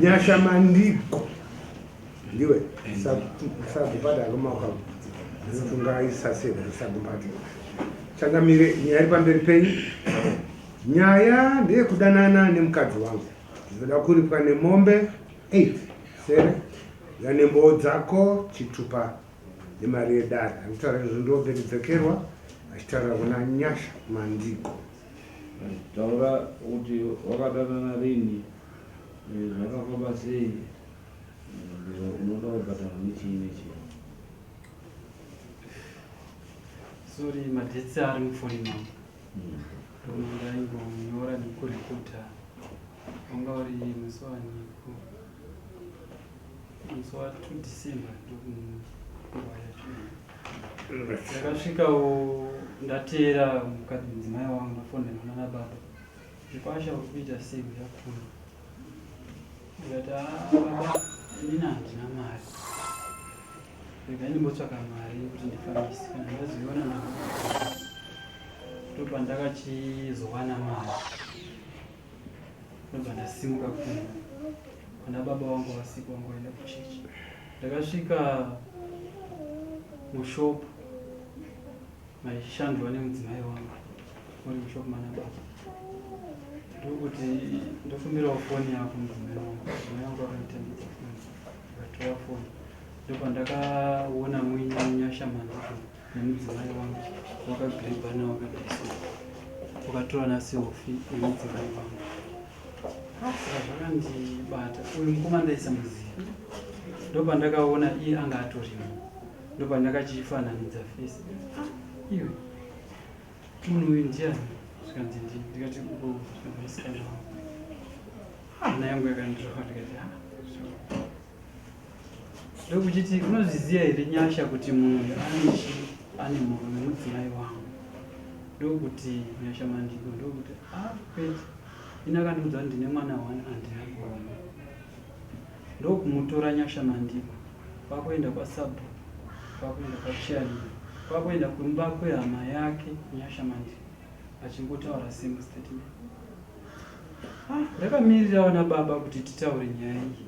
Nyasha Mandiko ndiwe sagumbata akamaka ndinotungaisaseva sagumbata changamire nyaya iri pamberi penyu nyaya ndeyekudanana nemukadzi wangu ndinoda kuripwa nemombe 8 sere yanemboo dzako chitupa nemari yedare arikutaura izvo ndobetidzekerwa achitaura kuna Nyasha Mandiko. Taura kuti wakadanana rini, eh, zvakafamba sei, eh, unoda kubhadharwa nechii nechii. Sorry, madates ari mufoni mangu. Ndoona ndaingonyora nekurekodha. Wanga uri musi waniko? Musi wa 2 December ndokunguva yacho. Ndakasvikawo ndateera mukadzi mudzimai wangu ndafonerwa nana baba. Ndikwasha uri kuita sei uya kuno? Ndikati ah baba inini handina mari. Regai ndimbotsvaka mari yekuti ndifambise kana ndazoiona ndako. Ndopandakachizowana mari. Ndobva ndasimuka kuno. Pana baba wangu vasiku wangu vaenda kuchechi. Ndakasvika mushop maishandwa nemudzimai wangu muri mushop mana baba. Ndokuti ndofumbirawo foni yako mudzimai wangu. Mudzimai wangu akanditambidza foni. Ndikatora foni. Ndopandakaona muine Nyasha Mandiko nemudzimai wangu wakagrebhana wakadaiso wakatorana sehofi nemudzimai wangu. Saka zvakandibata uyu mukoma ndaisamuziva. Ndopandakaona iye anga atorimo. Ndopandakachifananidza face. Ah, iwe munhu uyu ndiani? Zvikanzi ndini. Ndikati uko zvikanzi musikana wangu. Hana yangu yakandirova ndikati ah, Ndokuchiti unozviziva here Nyasha kuti munhu uyu ane chii ane murume mudzimai wangu. Ndokuti Nyasha Mandiko ndokuti ah kwete ini akandiudza kuti ndine mwana one handina murume. Ndokumutora Nyasha Mandiko kwakuenda kwasabhuku kwakuenda kwachairman kwakuenda kumba kwehama yake Nyasha Mandiko achingotaura same statement. Ah, ndakamirira vana baba kuti titaure nyaya iyi.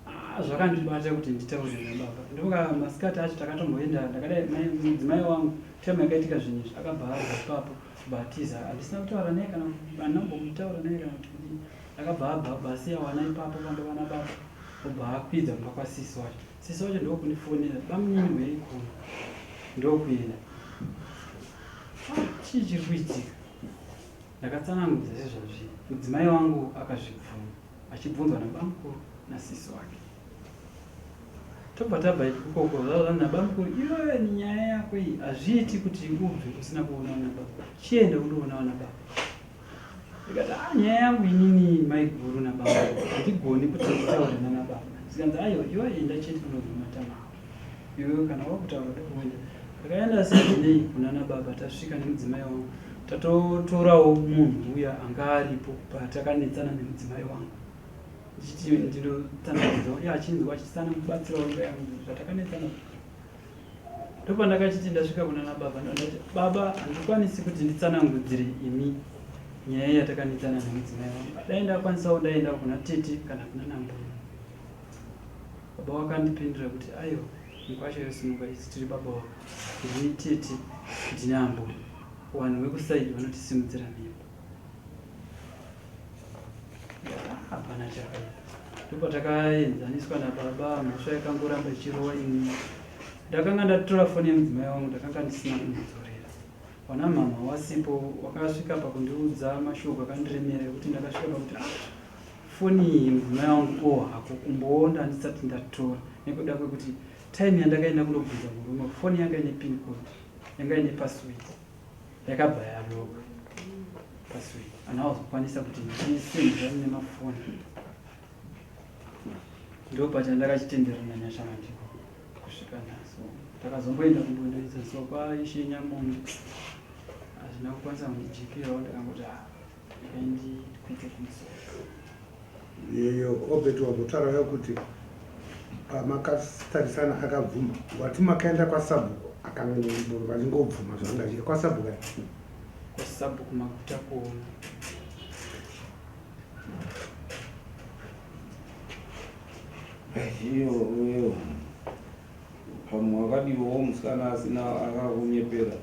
Ah, zvakandibata kuti nditaure nababa. Ndoka masikati acho takatomboenda ndakadai mudzimai wangu time yakaitika zvinhu izvi akabva abva ipapo batiza. Handisina kutaura naye kana handina kumbomutaura naye kana kuti kudii. Akabva abva basiya wana ipapo pamba vana baba obva akwidza kumba kwasisi wacho. Sisi wacho ndokundifonera bamunini huyai kuno ndokuenda. Ah, chii chiri kuitika? Ndakatsanangudza sezvazviri. Mudzimai wangu akazvibvuma achibvunzwa nabamukuru nasisi wake. Tobva tabva ikoko zvazva nabamukuru iwewe nyaya yako iyi hazviiti kuti ubve usina kuona vana baba. Chienda undoona vana baba. Ndikati ah nyaya yangu inini maiguru nababa handigoni kuti nditaure nana baba. Zvikanzi aiwa iwe enda chete unobva matama ako. Iwewe kana wakutaura ndokuenda. Ndakaenda sezvinei kunana baba tasvika nemudzimai wangu. Tatotorawo munhu uya anga aripo patakanetsana nemudzimai wangu. Ndichiti ndinotsanangudza uye achinzwa achisana kubatsirawo imba yangu zvatakanetsana. Ndopandakachiti ndasvika kunana baba ndati baba handikwanisi kuti nditsanangudzire imi nyaya yatakanetsana nemudzimai wangu. Dai ndakwanisawo ndaenda kuna tete kana kuna nambuya. Baba wakandipindura kuti aiwa mukwasha yosimuka isi tiri baba wako ndini tete ndini ambuya vanhu vekusaidi vanotisimudzira mimba hapana chakaipa ndopatakaenzaniswa nababa mhosva yakangoramba ichirova ini ndakanga ndatora foni yemudzimai wangu ndakanga ndisina kumudzorera wana mhamha wasipo wakasvika pakundiudza mashoko akandiremera ekuti ndakasvika pakuti ah, Foni iyi mudzimai wangu oh hako kumboona ndisati ndatora nekuda kwekuti time yandakaenda kunobvunza murume foni yanga ine pin code yanga ine password yakabva yaloka password and awazokwanisa kuti ndisenzani nemafoni ndopachandakachitenderana nyasha mandiko kusvika nhasi takazomboenda kumbondoita so kwaishe nyamundu hazvina kukwanisa kundijikirawo ndakangoti ah Iyo Obert wazotaurayo kuti pamakatarisana akabvuma wati makaenda kwasabhuku. Akangobvuma zvanga achiita kwasabhuku kwasabhuku maguta kuona. Iyo iyo pamwe wakadiwawo musikana asina akakunyepera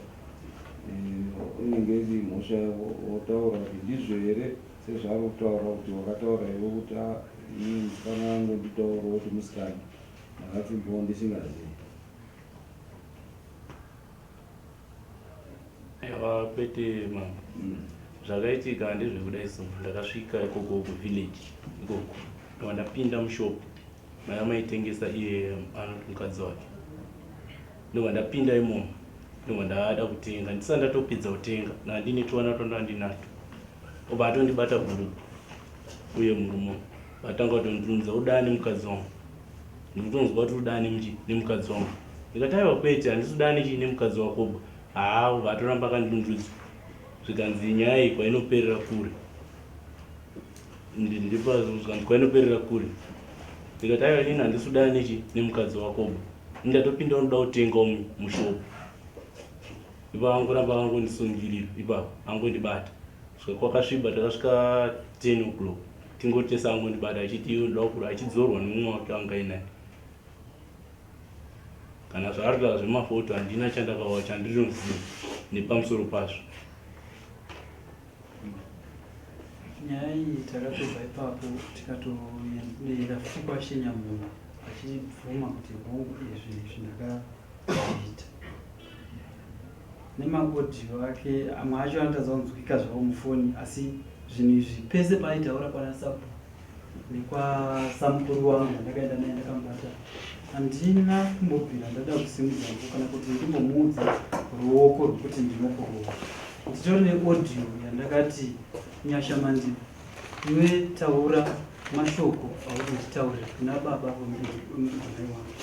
eh, inenge iri mhosva yako wotaura kuti ndizvo here sezvaari kutaura kuti wakataura iwe kuti ah, ini musikana wangu nditaurawo kuti musikana ndakapfimbawo ndisingazivi. Aiwa kwete mambo. Zvakaitika ndezvekudai so ndakasvika ikoko kuvillage ikoko ndobva ndapinda mushop maiva maitengesa iye anoti mukadzi wake ndobva ndapinda imomo ndobva ndada kutenga ndisati ndatopedza kutenga ndandine tuwana twandanga ndinato obva atondibata bhurugwa uye murume vatanga kutondirumidza udani mukadzi wangu ndikutonzwa kuti udani mchi nemukadzi wangu ndikati aiwa kwete handisi udani chii nemukadzi wakoba haa obva atoramba akandidundudza zvikanzi nyaya iyi kwainoperera kure ndipazvikanzi kwainoperera kure ndikati aiwa inini handisi udani chi nemukadzi wakoba ndatopinda unoda kutenga mushopu ipapo angoramba akangondisungirira ipapo angondibata svika kwakasviba takasvika 10 o'clock tingoti tese angondibata achiti iwe ndoda kukura achidzorwa nemumwe wake anga ainaye kana zvaari kutaura zvemafoto handina chandakawa chandinoziva nepamusoro pazvo nyaya iyi takatobva ipapo tikatoenda futi kwashenyamunhu achibvuma kuti hongu izvi izvi ndakazviita nemaaudio ake amwe acho anotadza kunzwika zvavo mufoni asi zvinhu izvi pese paaitaura kwana sabhuku nekwasamukuru wangu wandakaenda naye ndakamubata handina kumbobvira ndada kusimudza ruoko kana kuti ndimbomuudza ruoko rwekuti ndinokurova nditori neaudio yandakati nyasha mandi iwe taura mashoko aunonditaurira kuna baba vomudzimai wangu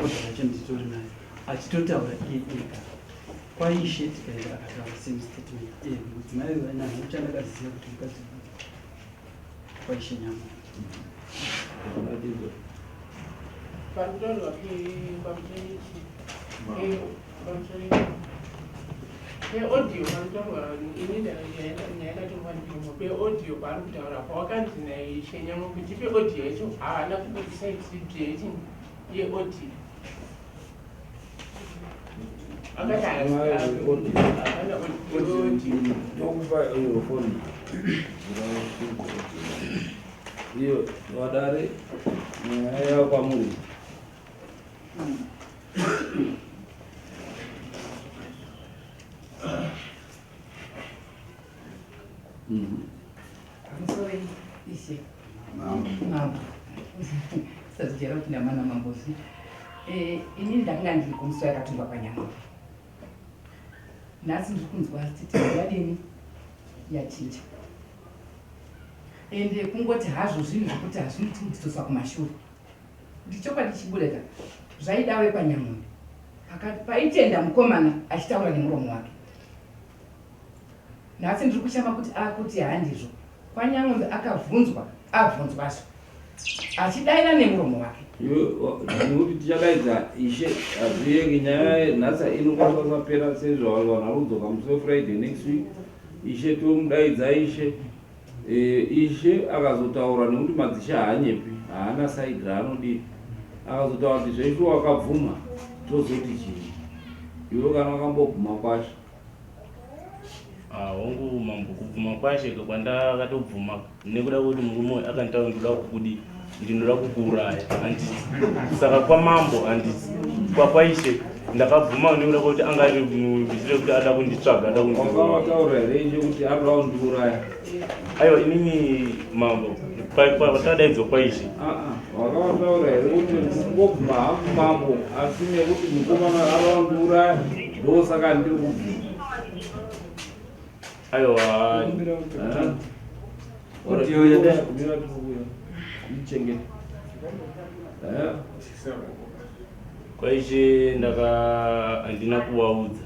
audio yacho nditori nayo achitotaura iye ega kwaishe tikaenda akataura same statement eh, mudzimai vananhu chandakaziva kuti mukadzi kwaishe nyama Parikutaurwa pamusoro peaudio parikutaurwa ini nyaya yakatorwa ndimo peaudio paari kutaura pawakanzi naishe nyama kuti peaudio yacho haana kubudisa exhibit yeaudio akati haana audio Ndokupa iyo foni. Iyo vadare nyaya yavo kwamuri. Pamusoro ishe. Mambo. Sazijera kuti ndamana mambozi. Eh, inini ndakanga ndiri kumuso yakatungwa panyama. Nhasi ndiri kunzwa titi yadini yachinja. Ende kungoti hazvo zvinhu zvekuti hazvinoti kudzosa kumashure. Kuti chokwadi chibude ka zvaidawe panyamombe. Pakati paitenda mukomana achitaura nemuromo wake. Nhasi ndiri kushama kuti akuti handizvo. KwaNyang'ombe akavhunzwa avhunzwazve achidaira nemuromo wake. Nekuti tichadaidza ishe hazviyeki nyaya nhasi inokwanisa kusapera sezvo vanhu vari kudzoka musi wefriday next week ishe tomudaidza ishe e, ishe akazotaura nekuti madzishe haanyepi haana saidi raanodii akazotaura kuti zveshuwa wakabvuma tozoti chii iwe kana wakambobvuma kwashe Ah, hongu mambo kubvuma kwashe kwandakatobvuma nekuda kwekuti murume uyu akanditaura ndinoda kukudi ndinoda kukuuraya handiti saka kwamambo handiti kwakwaishe ndakabvuma nekuda kwekuti anga ari muitire kuti ada kunditsvaga ada kunditaura here ishe kuti anoda kundiuraya aiwa inini mambo patadaidzwa kwaishe ah, ah, wakavataura here kuti ndingobvuma hangu mambo asi nekuti mukomana anoda kundiuraya ndosaka ndiri kubvuma aiwa Audio yada. Ichengete. Kwaishe ndaka handina kuvaudza.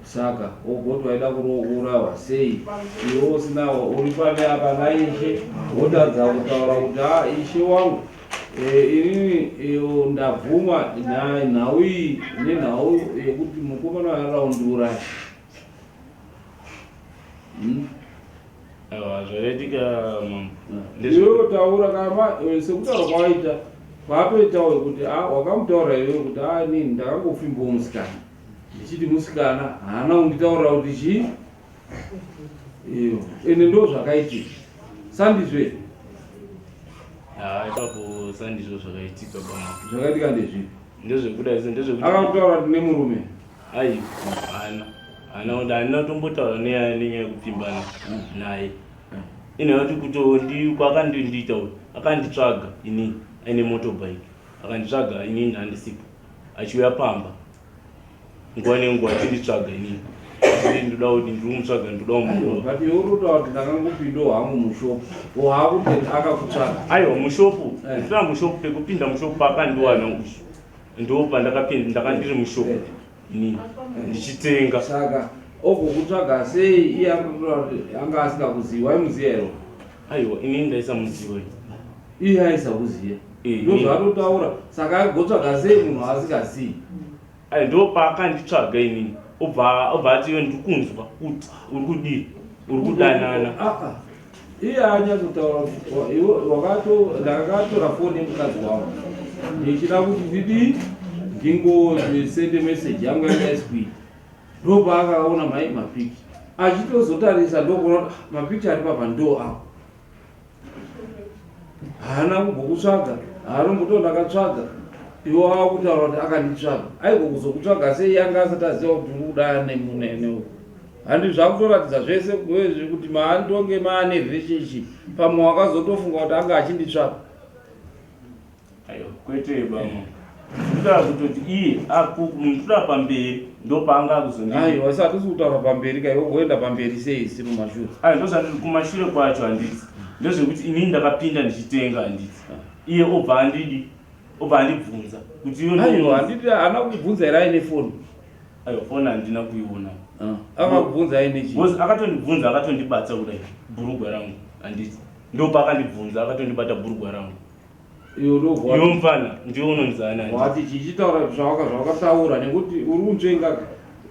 Saka wogoti waida kurourawa sei iwe usinawo uri pane apa naishe wotadza kutaura kuti a ishe wangu Eh, inini iyo ndabvuma nhau iyi nenhau yekuti mukomana uyu anoda kundiuraya. Aiwa, zvakaitika mambo. Iwewe taura kama eh, sekutaura kwawaita kwaatoitawo kuti ah, wakamutaura iwewe kuti a ah, nini ndakangofimbawo musikana ndichiti musikana haana kunditaurira kuti chii iyo ende ndo zvakaitika sandizvo here Ah, ipapo sandizvo zvakaitika bama. Zvakaitika ndezvipi? Ndezvekudai so ndezvekuti akakutaura kuti nemurume Ai, hana. Hana kuti handina kutombotaura nenyaya nenyaya yekupfimbana naye. Inhaya kuti kutondi kwakandindiita uyu akanditsvaga ini aine motorbike akanditsvaga ini ndandisipo achiuya pamba nguva nenguva achinditsvaga inini achiti ndoda kuti ndiri kumutsvaga ndoda kumurova. But iwe uri kutaura kuti ndakangopindawo hangu mushopu waakuti akakutsvaga. Aiwa mushopu Eh. ndinoda mushopu pekupinda mushopu paakandiwana uyu ndo pandakapinda ndanga ndiri mushop ini ndichitenga. Saka ogokutsvaga sei iye akutotaura kuti anga asingakuzivi waimuziva here? Aiwa inini ndaisamuziva. Iye aisakuziva. Eh, Ndozvaatotaura saka agotsvaga sei munhu asingazivi? Ai ndo paakanditsvaga inini obva obva ati iwe ndiri kunzwa kuti uri kudii uri kudanana. Ah ah. Iye anyatsotaura kuti iwe wakato ndakatora foni yemukadzi wangu ndichida kuti ndidii ndingosende message yangu yanga isikuita ndopaakaona mai mapikicha achitozotarisa ndokuona kuti ah, mapikicha ari papa ndo ako haana kumbokutsvaga haana kumbotaura ndakatsvaga iwe wakutaura kuti akanditsvaga aigwa kuzokutsvaga sei anga asati aziva kuti uri kuda nemunene handi zvakutoratidza zvese kuti maandonge maane relationship pamwe wakazotofunga kuti anga achinditsvaga Aiwa kwete bamwe. Ndinotaura kutoti iye ndinotaura pamberi ndopaanga akuzondi. Aiwa asi hatisi kutaura pamberi ka iwe goenda pamberi sei isi kumashure. Aiwa ndozvandiri kumashure kwacho handiti. Ndozvekuti inini ndakapinda ndichitenga handiti. Iye obva andidi obva andibvunza kuti iwe Aiwa handiti haana kukubvunza here aine foni. Aiwa foni handina kuiona. Ah, akakubvunza aine chii? Because akatondibvunza akatondibata kudai bhurugwa rangu handiti. Ndopaakandibvunza akatondibata bhurugwa rangu. Iwe mfana ndiwe unonzana. Wati chichitaura zvawaka zvawakataura nekuti uri kunzvenga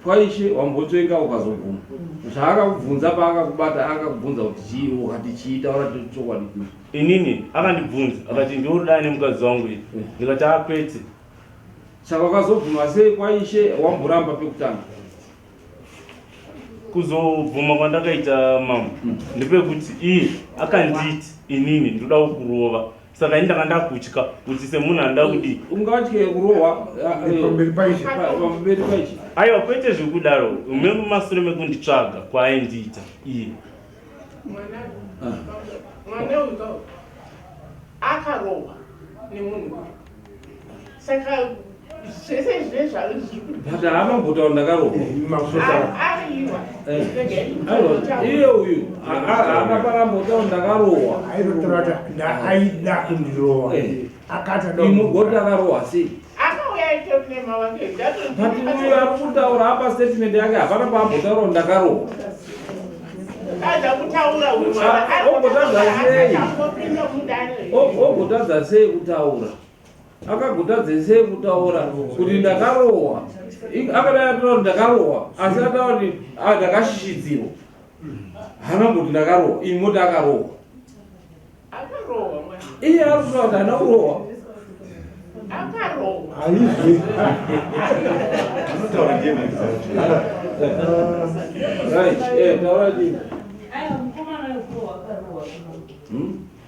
kwaishe wambotsvenga ukazobvuma. Zvaakakubvunza paakakubata akakubvunza kuti chii ukati chii taura chokwadi. Inini akandibvunza akati ndiwe uri nemukadzi wangu here? Eh. Ndikati akwete. Saka wakazobvuma sei kwaishe wamboramba pekutanga? Kuzobvuma kwandakaita mambo ndepekuti iye akanditi inini ndoda kukurova saka ini ndanga ndakutya kuti semunhu anoda kudii Ungatye kurohwa eh, Pamberi paishe. pamberi paishe. Aiwa kwete zvekudaro memumasure mekunditsvaga kwaaindiita iye. Mwana mwana uyu ka akarohwa nemunhu uyu saka zvese izve zvari zviri But haamambotaura ndakarohwa. Aiwa. Eh. Aiwa, iye uyu haana parambotaura ndakarohwa. Aitotaura kuti ndaaida kundirowa. Eh. Akati ada Imugoti akarohwa sei? Akauya aitori nemavake. But uyu ari kutaura apa statement yake hapana paambotaura kuti ndakarohwa. Tadza kutaura uyu mwana. Ah, ogotadza sei? Akangopinda mudare. Ogotadza sei kutaura? Akagotadza sei kutaura kuti ndakarohwa? Akadai ataura kuti ndakarohwa, asi ataura kuti ah, ndakashishidzirwa. Haana kumboti ndakarohwa, imi moti akarohwa. Akarohwa mwana. Iye ari kutaura kuti haana kurohwa. Akarohwa. Haizvi. Anotaura ndiye Right, eh, taura chii? Aiwa mukomana wekurohwa akarohwa.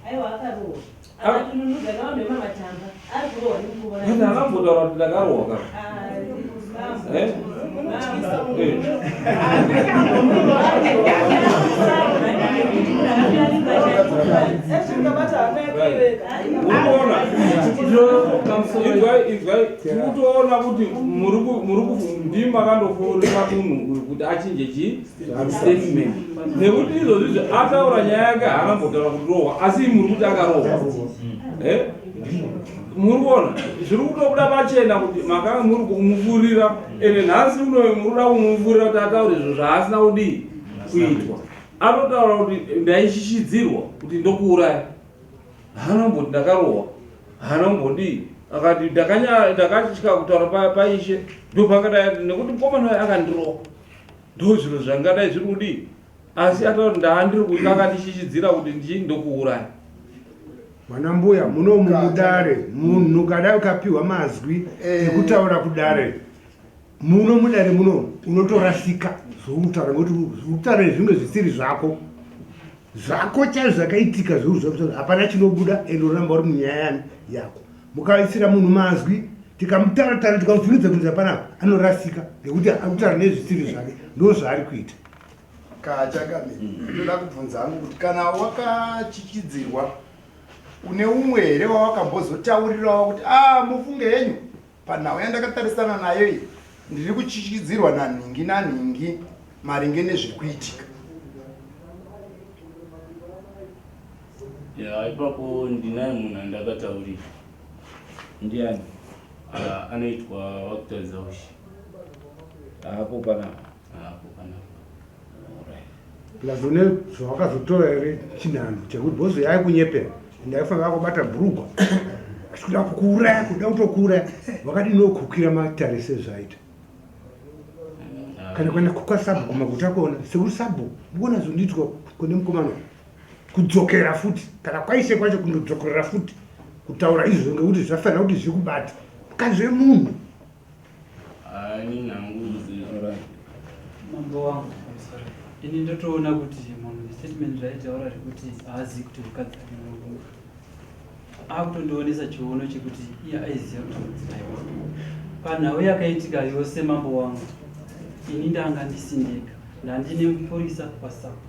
Aiwa akarohwa. Ah. Akatununudza navanhu vemamatamba. Ari kurohwa nemukomana. But haana kumbotaura kuti ndakarohwa ka. Ah, Eh? Eh. Urikuona? Inzwai, inzwai. Tikutoona kuti muri ndimi makandofurira munhu uyu kuti achinje chi statement. Nekuti izvozvi izvi ataura nyaya yake haana kumbotaura kuti rohwa, asi muri kuti akarohwa. Eh? Muri kuona? Zviri kutobuda pachena kuti makanga muri kumufurira ende nhasi unoyu muri kuda kumufurira kuti ataure izvo zvaasina kudii kuitwa. Anotaura kuti ndaishishidzirwa kuti ndokuuraya. Haana kumboti ndakarohwa. Haana kumbodii akati ndakatya kutaura paishe ndopangadai nekuti mukomana uyo akandirova ndo zviro zvangadai zviri kudii asi ataura kuti ndaandiri kuti akandishishidzira kuti ndii ndokuuraya. Vana mbuya munomu mudare munhu kada ukapiwa mazwi ekutaura kudare muno mudare muno unotorasika zvoutaura nekuti utaura zvinge zvisiri zvako zvako chaizvo zvakaitika zvouzva hapana chinobuda ende unoramba uri munyaya yako mukaisira munhu mazwi tikamutaratara tikamubvunidza kunzi hapana anorasika nekuti akutaura nezvisiri zvake ndo zvaari kuita Kachakame, ndoda kubvunza hangu kuti kana wakachichidzirwa une umwe here wawakambozotaurirawo kuti a ah, mufunge henyu panhau yandakatarisana nayo iyi ndiri kuchichidzirwa nanhingi nanhingi maringe nezviri kuitika. Ya, ipapo ndinaye munhu andakataurira. Ndiani? Ah, anoitwa Wakutaridza Ushe. Haapo panapa. Haapo panapa. Plus une zvawakazotora here chinhanho chekuti bhozi yaikunyepera ndaifanira kubata bhurugwa achikuda kukuuraya kuda kutokuuraya wakadini wokukira matare sezvaita kana kuenda kukwa sabhuku maguta kuona sekuri sabhuku mukuona zvondiitwa kune mukomana kudzokera futi kana kwaishe kwacho kundodzokorera futi kutaura izvozvo ngekuti zvafanira kuti zvikubate mukadzi wemunhu Mambo wangu, I'm sorry. Ini ndotoona kuti munhu statement raitaura rekuti haazivi kuti mukadzi ane murume. Akutondionesa chiono chekuti iye aiziva kuti mudzimai wangu. Panhau yakaitika yose mambo wangu, ini ndanga ndisindega. Ndandine mupurisa waSapo.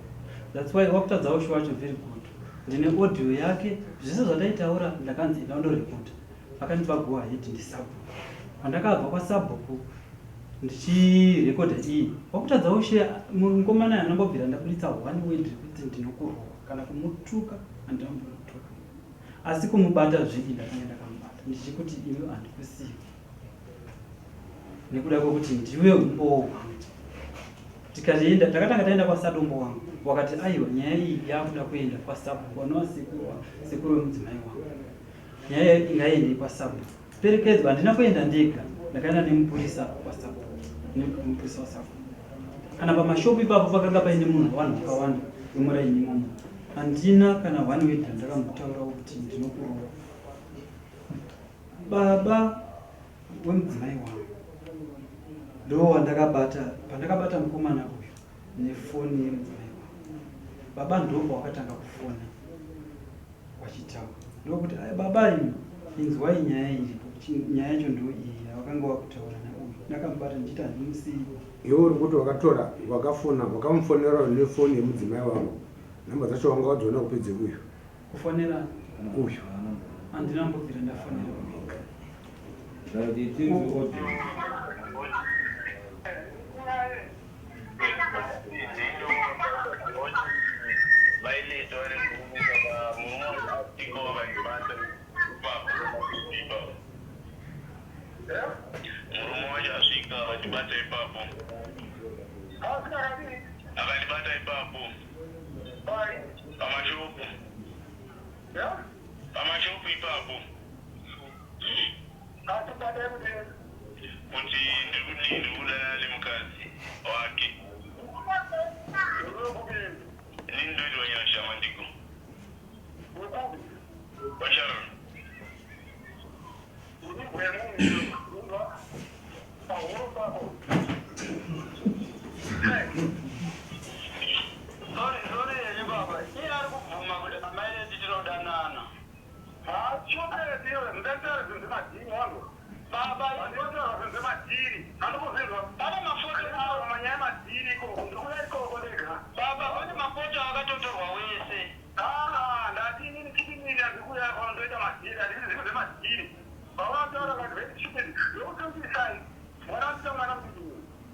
That's why wakutadza ushe wacho very good. Ndine audio yake, zvese zvataitaura ndakanzi enda undorekoda. Vakandipa go ahead ndisabhuku. Pandakabva kwasabhuku ndichirekodha iyi wakutadza ushe mukomana anambobvira ndabuditsa one word rekuti ndinokurowa kana kumutuka andinambomutuka asi kumubata zvidi ndakanga ndakamubata ndichikuti iwe handikusiyi nekuda kwekuti ndiwe umbowo hwangu tikatoenda takatanga taenda kwasadombo wangu wakati aiwa nyaya iyi yakuda kuenda kwasabhuku vanova sekuru wemudzimai wangu Nyaya ingaende kwasabhuku. Perekedzwa handina kuenda ndega, ndakaenda nemupurisa wasabhuku, nemupurisa wasabhuku. Kana pamashopu ipapo pakanga paine munhu vanhu vakawanda vemuraini imomo. Handina kana one word randakambotaurawo kuti ndinokurova. Baba wemudzimai wangu ndo wandakabata pandakabata mukomana uyu nefoni yemudzimai wangu. Baba ndipo wakatanga kufona. Wachitaura ndokuti aya baba imi inzwai nyaya iripo nyaya yacho ndo iyi yavakanga wakutaura nauyu ndakamubata ndichiti handimusii. Iwe uri kuti wakatora wakafona wakamufonera nefoni yemudzimai wako nhamba dzacho wanga wadziona kupi dzeuyu? Kufonera uyu handina mbobvira ndafonera uyu. Murume wacho asvika akandibata ipapo. Akandibata ipapo. Pamashopu. Pamashopu ipapo. Kuti ndiri kudii ndiri kudanana nemukadzi wake. Inini ndoitwa Nyasha Mandiko. KwaSharon. Sorry, sorry henyu baba. Iye ari kubvuma kuti amai vedu tinodanana. Baba pane mapoto akatotorwa wese.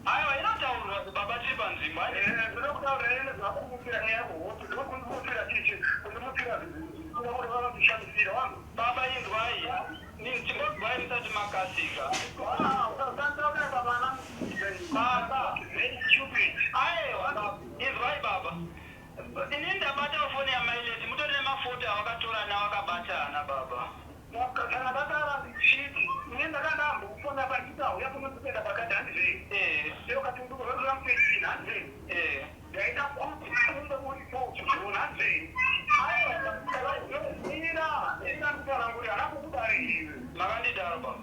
Aiwa inotaurwa baba tiri panzvimbo. Baba inzwai chimbonzwai musati makasika. Baba aiwa inzwai baba ini ndabata foni yamaileti mutori nemafoto awakatorana wakabatana baba. Kana ndataura ndichiti ini ndakanga ndambokufona panditi auya kuno ndikuenda pakati handizvei eh. Iwe ukati ndikurorera mupesini handizvei eh. Ndaida kuti unge uripo uchizviona handizvei aiwa mira mira ndikutaura hana kukudare iwe makandidaro baba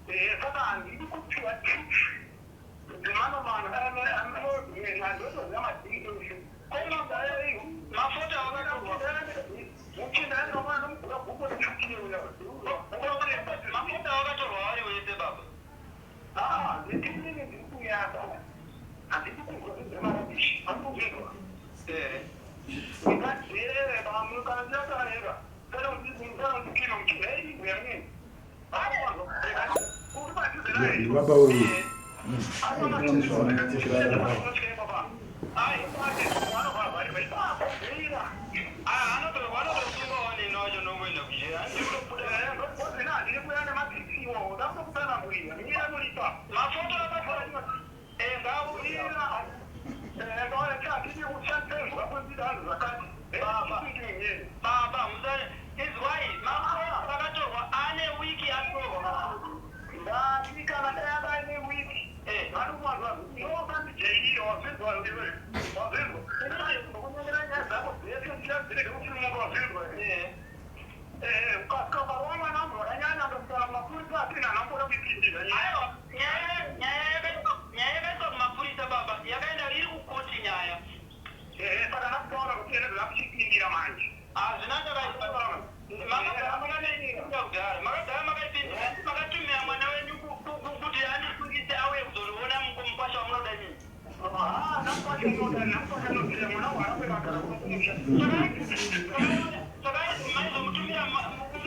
eh saka handidi kupiwa tips dzemanomano andotoziva madhii ese mafuta wakatorwa Mafuta wakatorwa wari wese baba. Eh. Baba uyu. Baba, musare izwai akatorwa ane wiki atorwa ndati kana dai anga aine wiki vanokuwanzwa nokandijaiira wazvinzwa iwe wazvinzwa kunongera nyaya dzako dzese ndichadzirege kuchimunga wazvinzwa ukasvika ukarova mwana wangu zvakanyanya ukasvika mapurisa asina anamboda kuipindira Aiwa, nyaya nyaya yakaiswa kumapurisa baba yakaenda iri kukoti nyaya. Saka ndakutaura kuti ene zvakuchipindira manje. Hazvina chakaipa. Makagara makaipinda kudhara. Makagara makaipinda. Makatumira mwana wenyu kuti andisungise auye kuzoriona mukwasha wamunoda imimi. Saka maizomutumira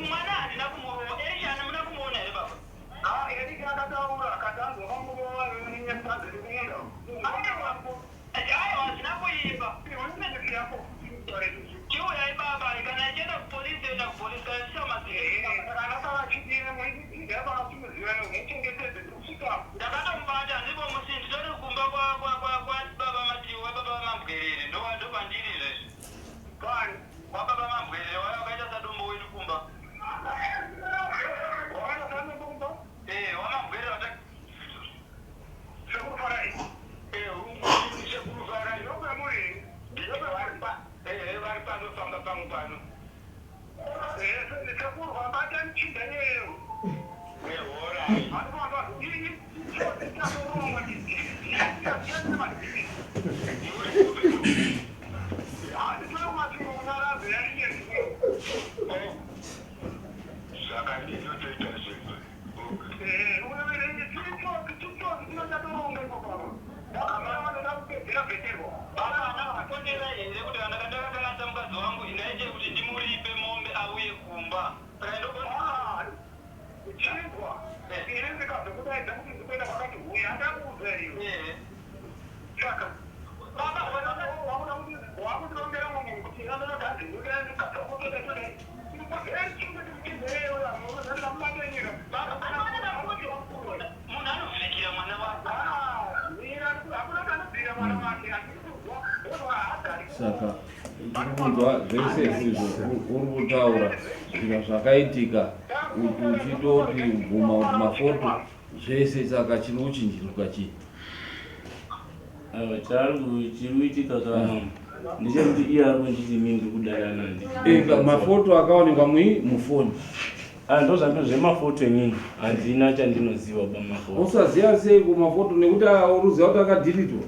mwana handina kumurova. Erisha hamuna kumuona here baba? Aiwa, hazvina kuimba. Chiuyai baba, kana ichienda kupolisi yoenda kupolisi, kana chichamazi. Ndakatomubata ndipo musi nditori kumba kwababa Matiwa, baba Mambwerere, ndopandiri izvezvi. Kwababa Mambwerere waya wakaita sadombo wedu kumba. Eh, waMambwerere wata Vari panofamba pamwe pano. Saka ndinotoita zvinhu. Baba, handakakondera here kuti kana ndakakanganisa mukadzi wangu ndaite kuti ndimuripe mombe auye kumba. Saka ndokona Chingwa ini ndikazokudaidza kuti ndikuenda kwakati huya andakuudza iwe. Saka baba wakutirongera munhu kuti munhu anovhikira mwana wake. Saka tiri kunzwa zvese izvo uri kutaura zvika zvakaitika uchitoti bvuma kuti mafoto zvese, saka chiri kuchinjiruka chii? Aiwa, chaari chiri kuitika kana ndechekuti iye ari kunditi mi ndiri kudanana. Ega mafoto akaonekwa mufoni. Ah, ndo zvando zvemafoto inini handina chandinoziva pamafoto. Usaziva sei kumafoto nekuti uruziva kuti akadhilitwa?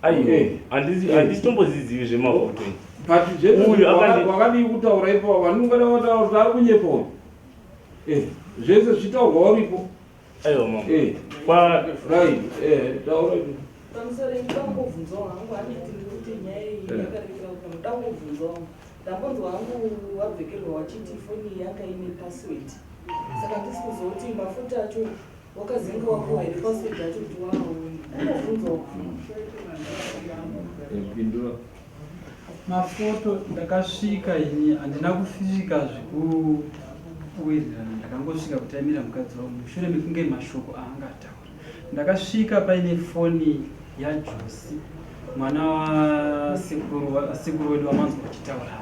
Aiwa, handisitombozizivi zvemafoto ini. But zvese Uyu wakadii kutaura ipapo? Vanongada kutaura kuti ari kunyepa uyu. Zvese zvichitaurwa uripo. Aiwa mama. Kwa right, taura ipo. Pamusoro, ndinoda kungobvunzawo hangu, handiti ndiri kuti nyaya iyi yakarerekera kuti ndoda kungobvunzawo. Ndambonzwa hangu wabvekerwa wachiti foni iyi yanga ine password, saka handisi kuzoti mafoto acho wakazenge wapuwa here password acho kuti waaone. Kungobvunzawo. Pindura. Mafoto ndakasvika ini handina kusvika zvekuwirirana, ndakangosvika kutaimira mukadzi wangu mushure mekunge mashoko aanga ataura. Ndakasvika paine foni yaJosi, mwana wasekuru wedu wamanzwa achitaura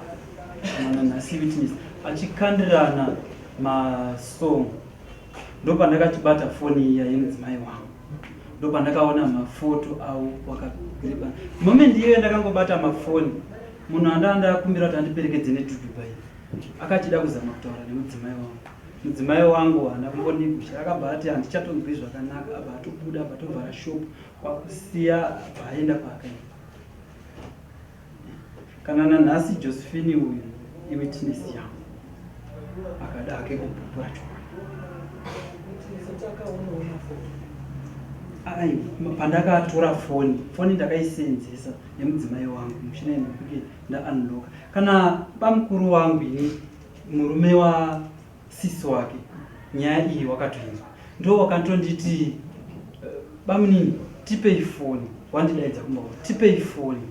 mwana nhasi, witness achikandirana. Masong ndopandakachibata foni iya yemudzimai wangu ndopandakaona mafoto awo wakagripa moment iyoyo ndakangobata mafoni munhu andaa ndakumbira kuti andiperekedze nedudubai akachida kuzama kutaura nemudzimai wangu mudzimai wangu haana kumbonigusha akabva ati handichatonzwi zvakanaka abva atobuda abva atovhara shop kwakusiya abva aenda kwaakaenda Kana nanhasi Josephine uyu iwitness yangu akada hake kupupura chokwadi. Ai, pandakatora foni foni ndakaisenzesa nemudzimai wangu mushure mekunge ndaunlocka kana bamukuru wangu ini murume wasisi wake nyaya iyi wakatoinzwa ndo wakatonditi eh, bamunini tipei foni wandidaidza kumba tipei foni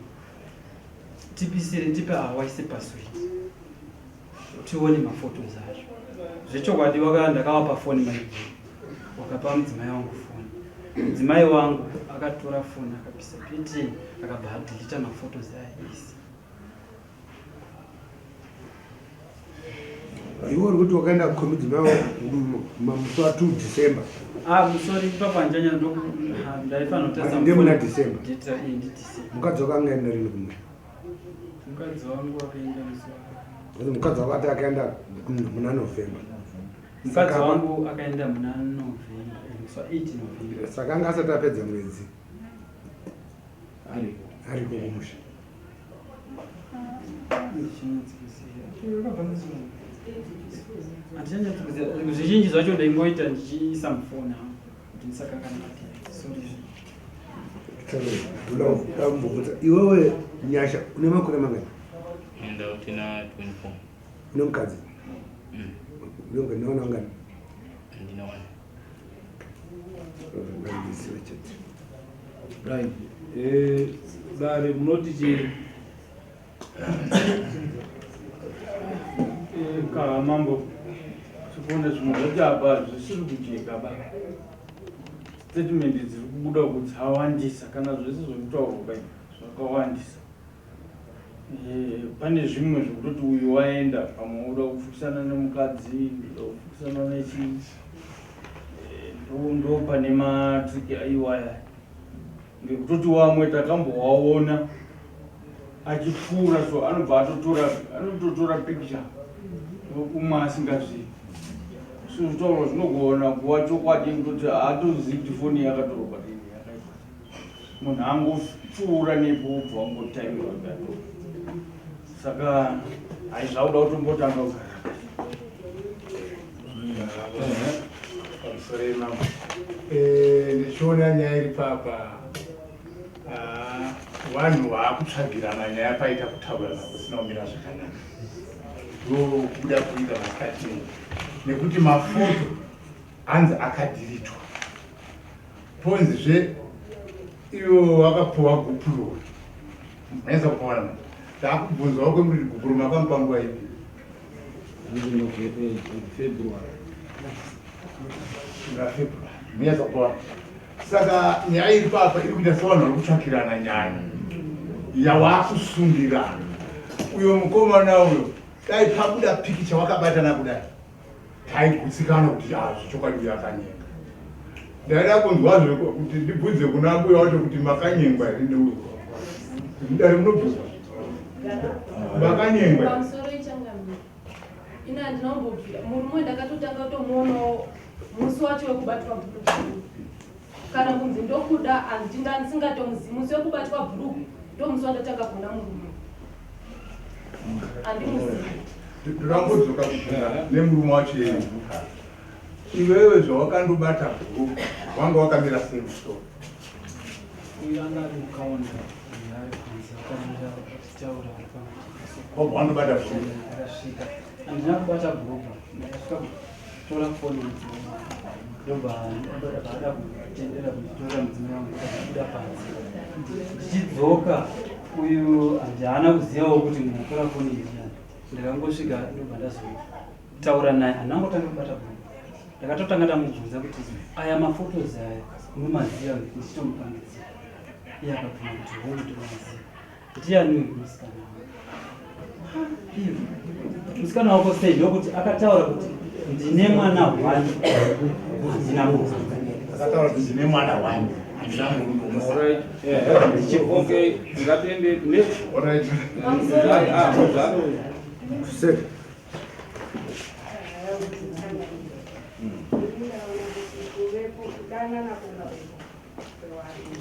tipisire tipe awaise password tione maphotos acho zvechokwadi waka ndakawapa foni maiguru wakapa mudzimai wangu foni mudzimai wangu akatora foni akapisa pt akabva adelita maphotos aya ese Iwe uri kuti wakaenda kumidzimai musi wa 2 December. Ah, sorry, ipapo handichanya ndaifanira kutasa. Ndemuna December. Date iyi ndi December. Mukadzi wako anga aenda rini kumusha? Mukadzi wangu akaenda musi wa Mukadzi wako ati akaenda muna November. Mukadzi wangu akaenda muna November, musi wa 8 November. Saka anga asati apedza mwedzi. Ariko kumusha. Zvizhinji zvacho ndaingoita ndichiisa mufoni hangu kuti ndisakanganwa. Sorry. Ndambobvunza iwewe Nyasha une makore mangani? Ndina 24. Une mukadzi? Une mukadzi naona ungani? Ndina one. Ngandisiwe chete. Right. Eh, dare munoti chii? Eh, Ka mambo tikuona zvimwe zvacho apa zvisiri kujeka ba statement dziri kubuda uku dzawandisa kana zvese zvekutaurwa pai zvakawandisa Eh, pane zvimwe zvekutoti uyu waenda pamwe uda kufukisana nemukadzi ndoda kufukisana nechii Eh, ndo pane matriki aiwaya ngekutoti wamwe takambowaona achipfuura so anobva atotora anototora picture umwe asingazivi so zvitaurwa zvinogona kuva chokwadi kutoti haatozivi kuti foni yakatorwa rini yakaitwa munhu angopfuura nepo ubva wangotaimirwa gato saka haizvakuda kutombotanga kugara Pamusoro yemambo eh, ndichiona nyaya iri papa ah, vanhu vaakutsvagirana nyaya paita kutaurirana kusina kumira zvakanaka ndokubuda kuita masikati nekuti mafoto hanzi akadhiritwa ponzi zve ivo wakapuwa gupuro maisa kuona ndakubvunzwawo kwemuri gupuro makamupa nguva ipi February. February. Muyasa kuona saka nyaya iri papa iri kuita sevanhu vari kutsvakirana nyaya yawakusungirana uyo mukomana uyo dai pabuda pikicha wakabatana kudai taigutsikana kuti ah, zvechokwadi uyo akanyenga ndaida kunzwazve kuti ndibvunze kuna mbuya wacho kuti makanyengwa here neuyo mudare munobvunzwa makanyengwa Pamusoro ichangamire. Ini handina kumbobvira murume ndakatotanga kutomuonawo musi wacho wekubatwa bhuruku. Kana kunzi ndokuda handinda ndisingatomuzivi musi wekubatwa bhuruku ndomusi wandatanga kuona murume. Handimuzivi. Ndakambodzoka nemurume wacho yeye iwewe zvawakandobata bhuruku wanga wakamira sei musoro Uyu anga ari mukaunda uyu ari kunze akamira achitaura ari pamwe. Wabva wandobata bhuruku? Ndakasvika. Handina kubata bhuruku. Ndakasvika kutora foni mudzimai wangu. Ndobva ada kutendera kunditora mudzimai wangu ndabuda panze. Ndichidzoka uyu handina kuzivawo kuti munhu atora foni ndiani. Ndakangosvika ndobva ndazotaura naye. Handina kungotanga kubata bhuruku. Ndakatotanga ndamubvunza kuti aya mafotos aya unomaziva ndichitomupangidzira. Iye akabvuma kuti hongu ndinomaziva. Ndiani uyu musikana wangu? Iye musikana wako sei ndokuti akataura kuti Ndine mwana one, handina murume. Akataura kuti ndine mwana one, handina murume. Alright. Okay, ngatiende next. Alright. Ah, muzvaro. Set. Kudanana kungavepo kwevanhu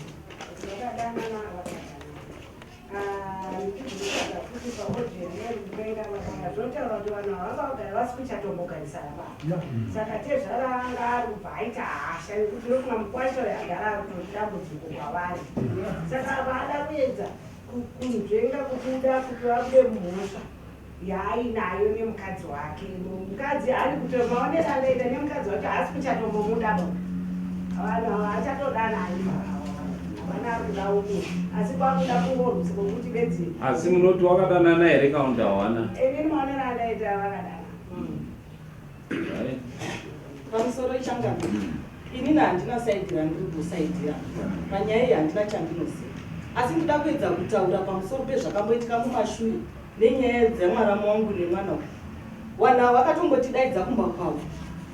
vakadanana vakadanana kuti paodhengaenda zvotaura kuti vanhu ava vanga vagara vasi kuchatombogarisana pa saka tezvara anga ari kubva aita hasha yekuti nokuna mukwasha uyo agara ari kutori dambudziko kwavari saka apa ada kuedza kunzvenga kubuda kuti vabude mumhosva yaainayo nemukadzi wake mukadzi ari kuto maonero andaita nemukadzi wake haasi kuchatombomuda ba vanhu ava hachatodanani havana ari kuda umwe asi kwakuda kungorwisa kwokuti bedzi Asi munoti wakadanana here kana kuti hawana? Inini maonero andaita vakadana. Right. Pamusoro ichangana, inini handina side randiri kusaidhira panyaya iyi, handina chandinoziva, asi ndida kuedza kutaura pamusoro pezvakamboitika mumashure nenyaya dzemwaramu wangu nemwana uyu. Vanhu ava vakatombotidaidza kumba kwavo.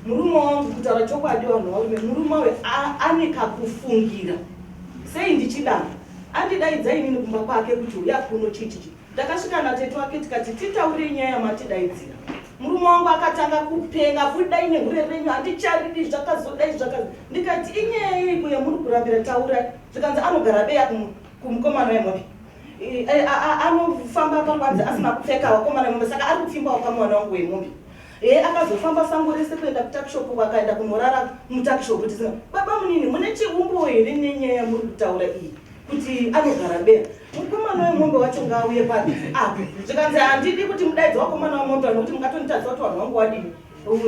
Murume wangu, kutaura chokwadi, vanhu varume, murume uyu ane kakufungira. Sei ndichidaro? Andidaidza inini kumba kwake kuti uya kuno, chichichi. Ndakasvika natete wake tikati titaurei nyaya yamatidaidzira. Murume wangu akatanga kupenga, budai nehure renyu, handicharidi, zvakazodai zvakazo. Ndikati inyaya yeiko yamuri kurambira, taurai. Zvikanzi anogara beya kumukomana wemombe. Anofamba pangwanzi asina kupfeka, vakomana vemombe, saka ari kupfimbawo pamwana wangu wemombe. E akazofamba sango rese kuenda kutuckshop, akaenda kunorara mutuckshop. Tisina baba munini, mune chiumbo here nenyaya yamuri kutaura iyi kuti anogara beya? Mukomana wemombe wacho ngaauye pano apo. Zvikanzi handidi kuti mudaidze vakomana wemombe nokuti mungatonitadza kuti vanhu vangu wadini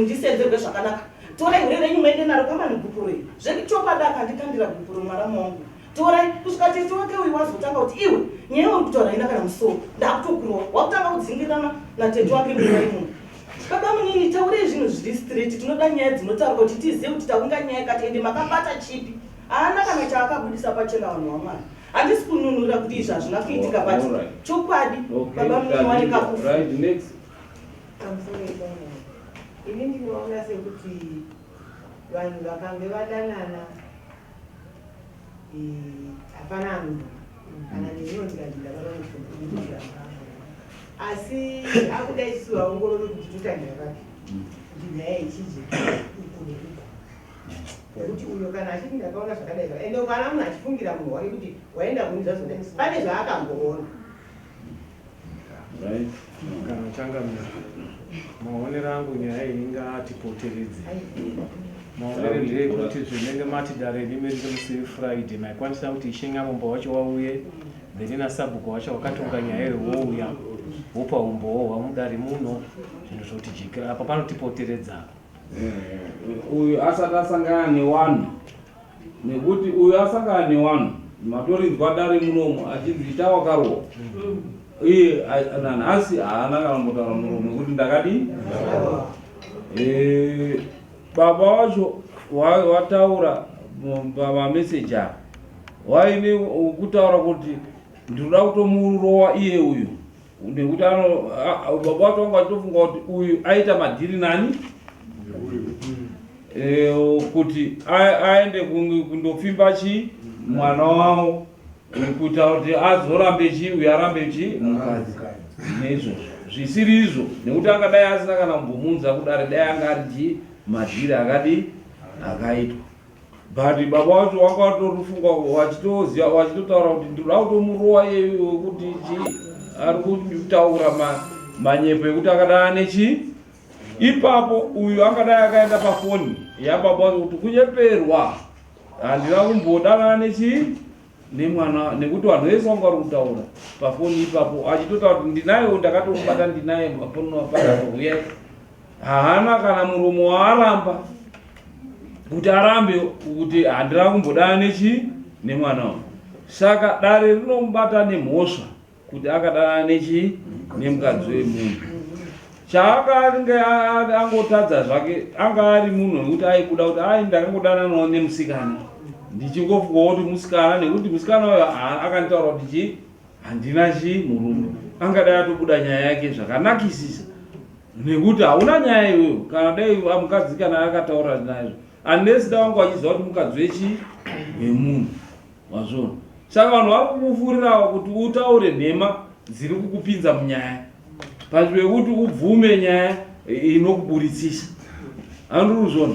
ndisenzerwe zvakanaka. Torai hure renyu muende naro kamani gupuro iri. Zvechokwadi akandikandira gupuro mwaramu wangu, torai. Kusvika tete wake uyu wazotanga kuti iwe, nyaya uri kutaura ina kana musoro, ndakutokurwa. Wakutanga kudzingirana natete wake nguva imomo. Baba munini, taurei zvinhu zviri straight, tinoda nyaya dzinotaurwa kuti tizive kuti takunga nyaya kati ende makabata chipi. Haana kana chaakabudisa pachena. Vanhu vamwari, handisi kununura kuti izvi hazvina kuitika, but chokwadi baba munini wane kakufa. Right, next. Pamusoro ipapo, ini ndinoona sekuti vanhu vakange vadanana, hapana anobvuma. Kana neniwo ndikati ndakaona, asi akuda isusu vaongorori kuti totangira papi kuti nyaya ichije uku neuku, nekuti uyo kana achiti ndakaona zvakadai zvakadai, ende kana munhu achifungira munhu wake kuti waenda kuni zvazodai, pane zvaakamboona. Right. Kana changamira, maonero angu nyaya iyi ingatipoteredze. Maonero ndeyekuti zvinenge mati dare rimirire musi weFriday, maikwanisa kuti Ishe Nyamombo wacho wauye, then nasabhuku wacho wakatonga nyaya iyo wouya wopa umbowo hwamudare muno, zvinhu zvotijekera. Apa panotipoteredza. Uyu asati asangana newanhu, nekuti uyu asangana newanhu, matorinzwa dare munomu achinzi ita wakarohwa iye nanhasi haana kana kumbotaura muromo nekuti ndakadii. Baba wacho wataura pamameseji apa, waine kutaura kuti ndinoda kutomurowa iye uyu, nekuti ano baba wacho vanga vachitofunga kuti uyu aita madhiri nani kuti aende kundopfimba chi mwana wavo, kuita kuti azorambe chi uyu arambe chi mukadzi neizvozvo zvisiri izvo, nekuti angadai asina kana kumbomunza kudare, dai anga ari chi madhiri akadi akaitwa. But baba wacho wanga watorifunga, wachitoziva, wachitotaura kuti ndinoda kutomurowa iyeyu wekuti chi ari kutaura manyepo ekuti akadana nechi. Ipapo uyu angadai akaenda pafoni yababa wacho kuti kunyeperwa, handina kumbodanana nechi nemwana, nekuti vanhu vese vanga vari kutaura pafoni ipapo achitotaura kuti ndinaye, ndakatomubata ndinaye panapa. Haana kana muromo waaramba kuti arambe kuti handina kumbodana nechi nemwana uyu. Saka dare rinomubata nemhosva kuti akadanana nechi nemukadzi wemunhu. Chaakange angotadza zvake, anga ari munhu wekuti aibuda kuti ai ndakangodananawo nemusikana, ndichingofungawo kuti musikana, nekuti musikana uyo akanditaura kuti chi handina chi murume, angadai atobuda nyaya yake zvakanakisisa. Nekuti hauna nyaya iwewe kana dai mukadzi kana akataura nazvo unless da wanga wachiziva kuti mukadzi wechi wemunhu wazvona. Saka vanhu vari kukufurirawo kuti utaure nhema dziri kukupinza munyaya panzvimbo yekuti ubvume nyaya inokuburitsisa. Andiri kuzviona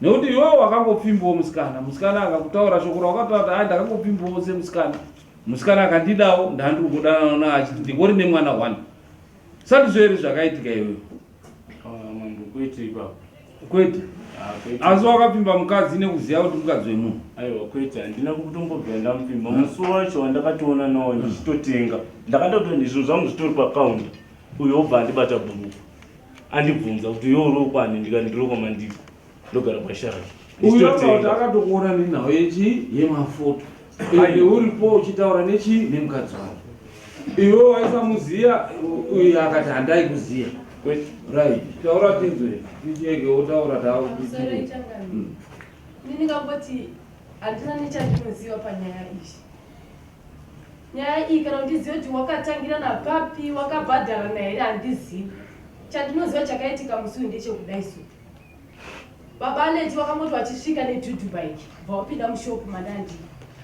nekuti iwewe wakangopfimbawo musikana, musikana akakutaura shoko rawakataura kuti hai ndakangopfimbawo semusikana, musikana akandidawo ndandiri kudanana naye achiti ndingori nemwana one. Sandizvo here zvakaitika iwewe? Ah, mambo kwete ipapo. Kwete. Ah, kwete. Asi wakapfimba mukadzi nekuziva kuti mukadzi wemunhu. Aiwa kwete, handina kutombobvira ndamupfimba. Musi wacho wandakatoona nawo ndichitotenga. Ndakatoti zvinhu zvangu zvitori pakaunta. Uyo obva andibata bhuruku. Andibvunza kuti iwe uri wokwani ndikati ndiri wekwaMandiko. Ndogara kwaSharaki. Uyo akati akatokuona nenhau yechi yemafoto. Ende uripo uchitaura nechi nemukadzi wake. Iwe waisamuziya uyo akati handai kuziya. Right. Taura tinzwe. Ticheke wotaura taura. Pamusoro ichangamire. Ini ndingangoti handina nechandinoziva panyaya iyi. Nyaya iyi kana kuti ndizive kuti wakatangirana papi, wakabhadharana here handizivi. Chandinoziva chakaitika musi uyu ndechekudai so. Baba Aleti vakangoti vachisvika nedhudhu bike bva wapinda mushop mandandiri.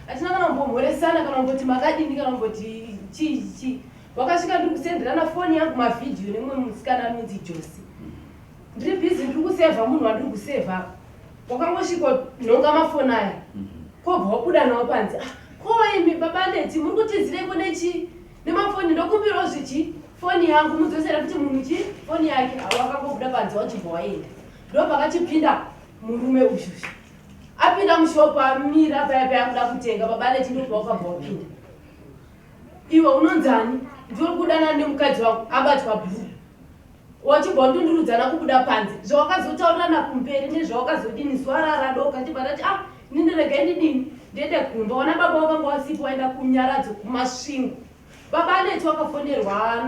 Hatina kana kumbomhoresana kana kumboti makadini kana kumboti chii chii. Wakasvika ndiri kusenderana foni yangu mavhidhiyo nemumwe musikana anonzi Josi. Ndiri busy ndiri kusevha munhu wandiri kusevha apa. Wakangosvika nhonga mafoni aya. Kobva wabuda nawo panze. Ah, ko imi baba Aleti muri kutizireiko nechii? Nemafoni ndokumbirawo zvichi foni yangu mudzosere futi munhu chi foni yake. Awakangobuda panze wachibva waenda. Ndopakachipinda murume uyu. Apinda mushop amira paya paya kuda kutenga baba Aleti ndobva wakabva wapinda. Iwe unonzani? Ndiwe uri kudanana nemukadzi wangu abatwa blue. Wachibva wandundurudzana kubuda panze. Zvawakazotaurirana kumberi nezvawakazodini zuva raradoka ndibva ndati ah inini regai ndidini ndiende kumba. Wana baba wakanga wasipo waenda kunyaradzo kuMasvingo. Baba Aneti wakafonerwa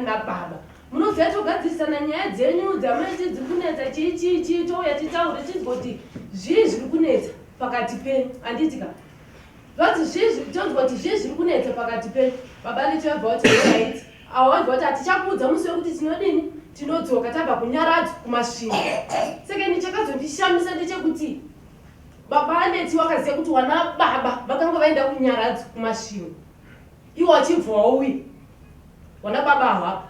nababa. Munoziva togadzirisana nyaya dzenyu dzamaiti dziri kunetsa chii chii chii touya titaure tinzwe kuti zvii zviri kunetsa pakati penyu handiti ka Vanzi zvii zviri tonzwa kuti zvii zviri kunetsa pakati penyu. Baba Leti vabva vati alright. Avo vabva vati hatichakuudza musi wekuti tinodini tinodzoka tabva kunyaradzo kuMasvingo. Saka ini chakazondishamisa ndechekuti baba Aneti wakaziva kuti wana baba vakanga vaenda kunyaradzo kuMasvingo. Iwo wachibva wauya. Wana baba havapo.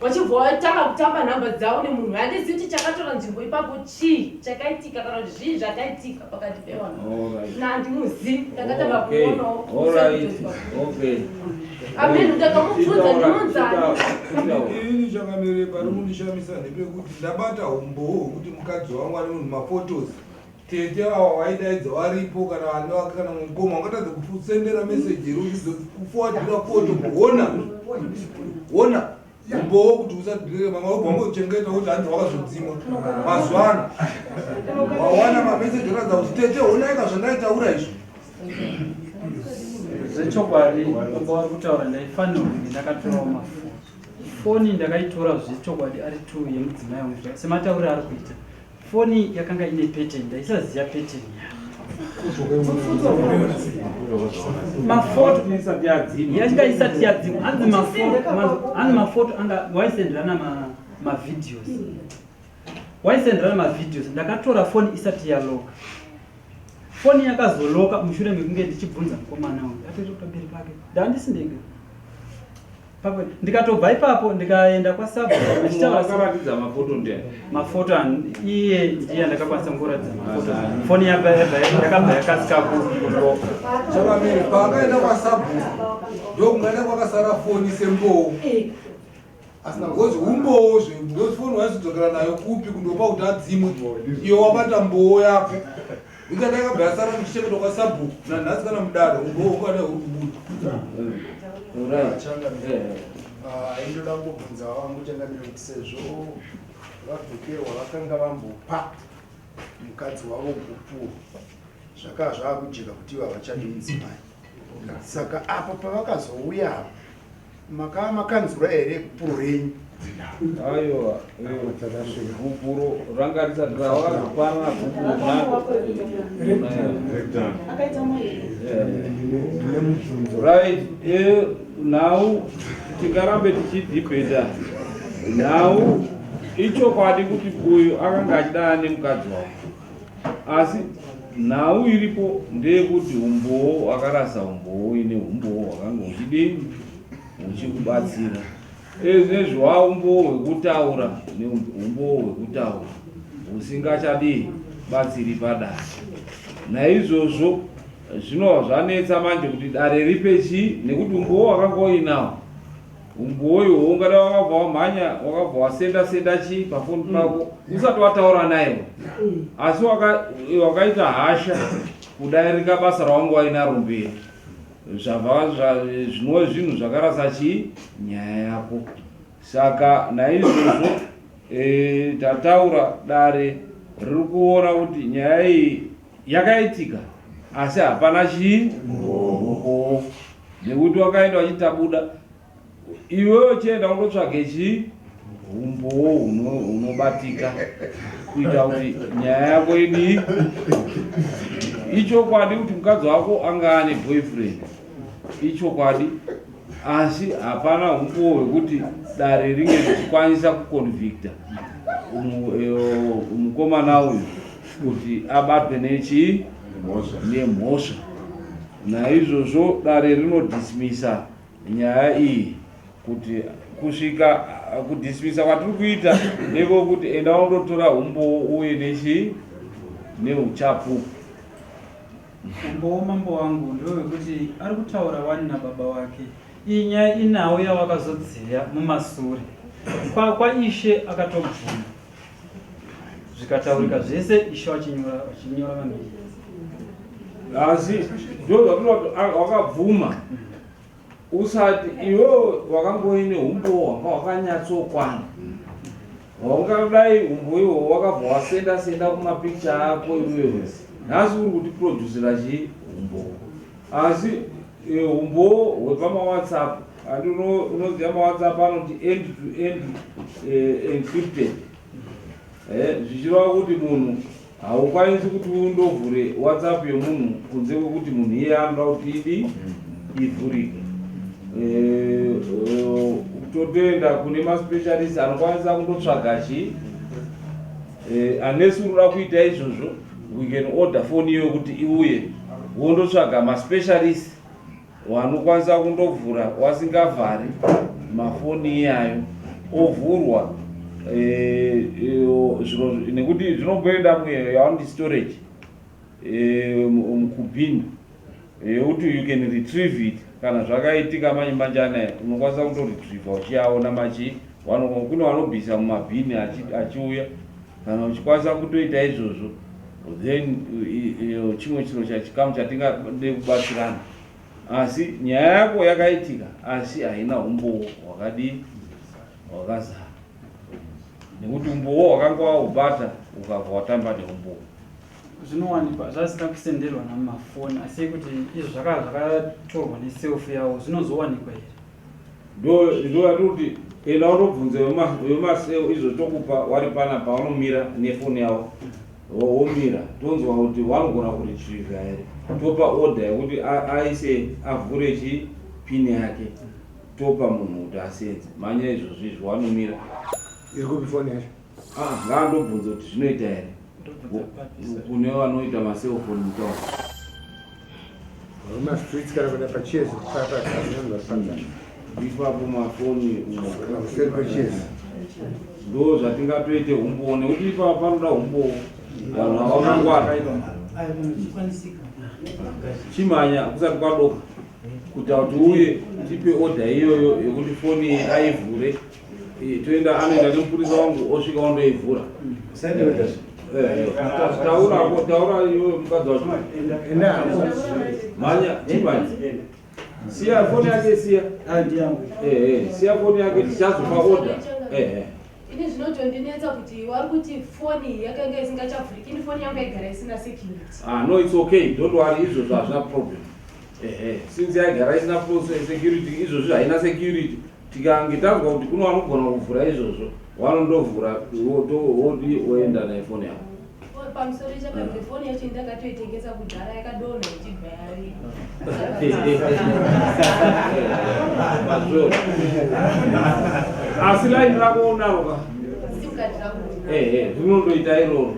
Wachibva watanga kutamba nhamba dzavo nemunhu handizivi kuti chakatora nzvimbo ipapo chii chakaitika kana kuti zvii zvakaitika pakati pevanhu nandimuzivi ndakatanga kuonawo ameno ndakamubvunza ndinonzani Ini chakamire pari kundishamisa ndepekuti ndabata umbowo hwekuti mukadzi wangu ane munhu mafotos tete awa waidaidza waripo kana vana vake kana mukoma wangatadza kusendera message here uchizokufowadhira foto hona hona umbowo kuti usadhirire mama wobva wangochengeta kuti hanzi wakazodzimwa mazuva ano wawana mameseji oratidza kuti tete honaika zvandaitaura izvo Zvechokwadi baba vari kutaura ndaifanirwa kunge ndakatorawo mafoni. Foni ndakaitora zvechokwadi ari two yemudzimai wangu sematauriro ari kuita. Foni yakanga ine pattern ndaisaziva pattern yayo. Mafoto yanga isati yadzimwa hanzi mafoto hanzi mafoto anga waisenderana mavideos waisenderana mavideos ndakatora foni isati yaloka foni yakazoloka mushure mekunge ndichibvunza mukomana uyu atori pamberi pake ndandisi ndega Papa, ndikatobva ipapo ndikaenda kwasabhuku Wakaratidza mafoto ndiani? Mafoto iye ndiye andakakwanisa kungoratidza mafoto. Foni yabva yabva yakabva yakasika kuloka. Chakamire paakaenda kwasabhuku ndokungaenda kwakasara foni sembowo. Because umbowo zve because foni waizodzokera nayo kupi kundopa kuti adzimwe iwe wabata mbowo yako. Inga ndakabva yasara muchichengetwa kwasabhuku nanhasi kana mudare umbowo hukada huri kubuda. Indoda kungobvunza wangu changamire kuti sezvo vabvekerwa vakanga vambopa mukadzi wavo gupuro zvakava zvakujeka kuti ivo havachadi mudzimai saka apo pavakazouya apa Makava makanzura here gupuro renyu? Aiwa, gupuro ranga risati rawakazopana gupuro Right, eh, now tingarambe tichidhibheta. Nhau ichokwadi kuti uyu akanga achidana nemukadzi wako, asi nhau iripo ndeyekuti umbowo wakarasa umbowo uine umbowo hwakanga huchidini huchikubatsira. Ezvinezvi waumbowo hwekutaura neumbowo hwekutaura husingachadii batsiri padare. Naizvozvo zvinova zvanetsa manje kuti dare ripe chii nekuti umbowo wakanga uinawo umbowo ihwowo ungada wakabva wamhanya wakabva wasenda senda chii pafoni pako usati wataura naye asi wakaita hasha kudarika basa rawanga wainaro mberi zvabva zvinova zvinhu zvakarasa chii nyaya yako. Saka naizvozvo e, tataura dare riri kuona kuti nyaya iyi yakaitika asi hapana chii umbowo nekuti wakaenda wachitabuda iwewe chienda undotsvage chii umbowo hunobatika kuita kuti nyaya yako idii. Ichokwadi kuti mukadzi wako anga ane boyfriend, ichokwadi, asi hapana umbowo hwekuti dare ringe richikwanisa kuconvicta mukomana uyu kuti abatwe nechii nemhosva. Naizvozvo dare rinodismisa nyaya iyi kuti kusvika kudismisa kwatiri kuita nekokuti enda undotora umbowo uye nechii neuchapupu. Umbowo mambo wangu ndewekuti ari kutaura wani nababa wake. Iyi nyaya inhau yawakazodzeya mumasure kwaishe akatobvuma zvikataurika zvese ishe vachinyora vachinyora mamiri. Asi ndozvatinoti wakabvuma usati iwewe wakangoine umbowo hwanga hwakanyatsokwana waungadai umbowo ihwohwo wakabva wasenda senda kumapicture ako iwewe nhasi uri kutiproducera chii umbowo asi umbowo hwepamawhatsapp andi unoziva mawhatsapp anoti end to end encrypted zvichireva kuti munhu haukwanisi kuti undovhure whatsapp yemunhu kunze kwekuti munhu iye anoda kuti idi ivhurike. Totoenda kune maspecialist anokwanisa kundotsvaga chii unless uri kuda kuita izvozvo we can order phone iyoyo kuti iuye wondotsvaga maspecialist wanokwanisa kundovhura wasingavhari mafoni iyayo ovhurwa zviro nekuti zvinomboenda muyaunti storage mukubin yekuti you can retrieve it kana zvakaitika manje manje anaya unokwanisa kundoretrieva uchiaona machi kune vanobvisa mumabhini achiuya kana uchikwanisa kutoita izvozvo then chimwe chiro chachikamu chatingade kubatsirana asi nyaya yako yakaitika asi haina umbowo hwakadii hwakazara nekuti umbowo wakanga waubata ukabva watamba neumbowo. Zvinowanikwa zvasina kusenderwa namumafoni asi kuti izvo zvakatorwa neself yavo zvinozowanikwa here? Ndoyatoti enda undobvunze vemaseo izvo tokupa wari panapa vanomira nefoni yavo womira tonzwa kuti vanogona kuretrieva here topa order yekuti aise avhure chi pin yake topa munhu kuti asenze manya izvozvo izvo wanomira. Iri kupi foni yacho? Ngaandobvunze kuti zvinoita here kune vanoita maselfoni mutauro mumastreets kana kuenda pachiezi ipapo mafoni kuseri kwechiezi ndo zvatingatoite umbowo nekuti ipapo panoda umbowo vanhu havakangwara chimhanya kusati kwadoka kuita kuti uye tipe odha iyoyo yekuti foni aivhure toenda anoenda nemupurisa wangu osvika ondoivhura. Taura taura iwe mukadzi wacho mhanya chimhanya siya foni yake siya siya foni yake tichazopa order. Ini zvinotondinetsa kuti wari kuti foni yakanga isingachavhuriki ini foni yangu yaigara isina security. No, it's okay, don't worry, izvozvo hazvina problem. Since yaigara isina security izvozvo haina security tikange tanzwa kuti kuno vanogona kuvhura izvozvo vanondovhura wodi woenda nefoni yako. Pamusoro ichakamire foni yacho ndakatoitengesa kudhara yakadonha ichibva yavira. Mazvo. Asi line rako unaro ka? Sim card rangu. Ehe, rinondoita iroro.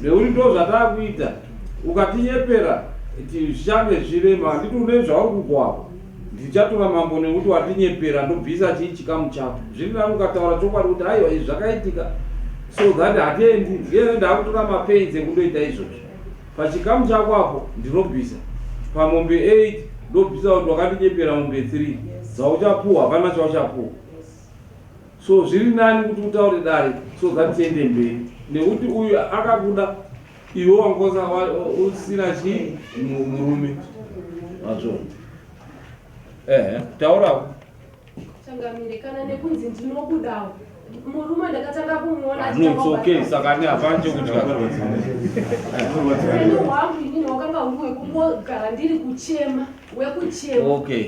Nekuti ndo zvataakuita. Ukatinyepera zvichange zvirema, handiti une zvauri kukwako. Ndichatura mambo nekuti watinyepera ndobvisa chii chikamu chako. Zviri nani ukataura chokwadi kuti aiwa izvi zvakaitika so that hatiendi ndiye ndakutora mapains ekundoita izvozvo. Pachikamu chako apo ndinobvisa pamombe 8 ndobvisa kuti wakandinyepera mombe 3 dzauchapuwa hapana chauchapuwa. So zviri nani kuti utaure dare so that tiende mberi nekuti uyu akakuda iwe wangosa usina chii murume azvo ehe taurako Changamire kana nekunzi ndinokudawo murume ndakatanga kumuona ah, no, it's okay saka ne hapana chekutya upenyu hwangu inini hwakanga huri hwekungogara ndiri kuchema wekuchema okay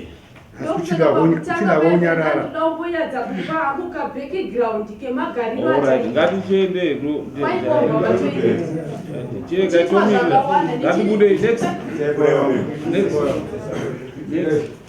Ndaumbonyatsa kupa hangu ka background kemagariro Alright, ngatichiende chirega tomira ngatibude next next next.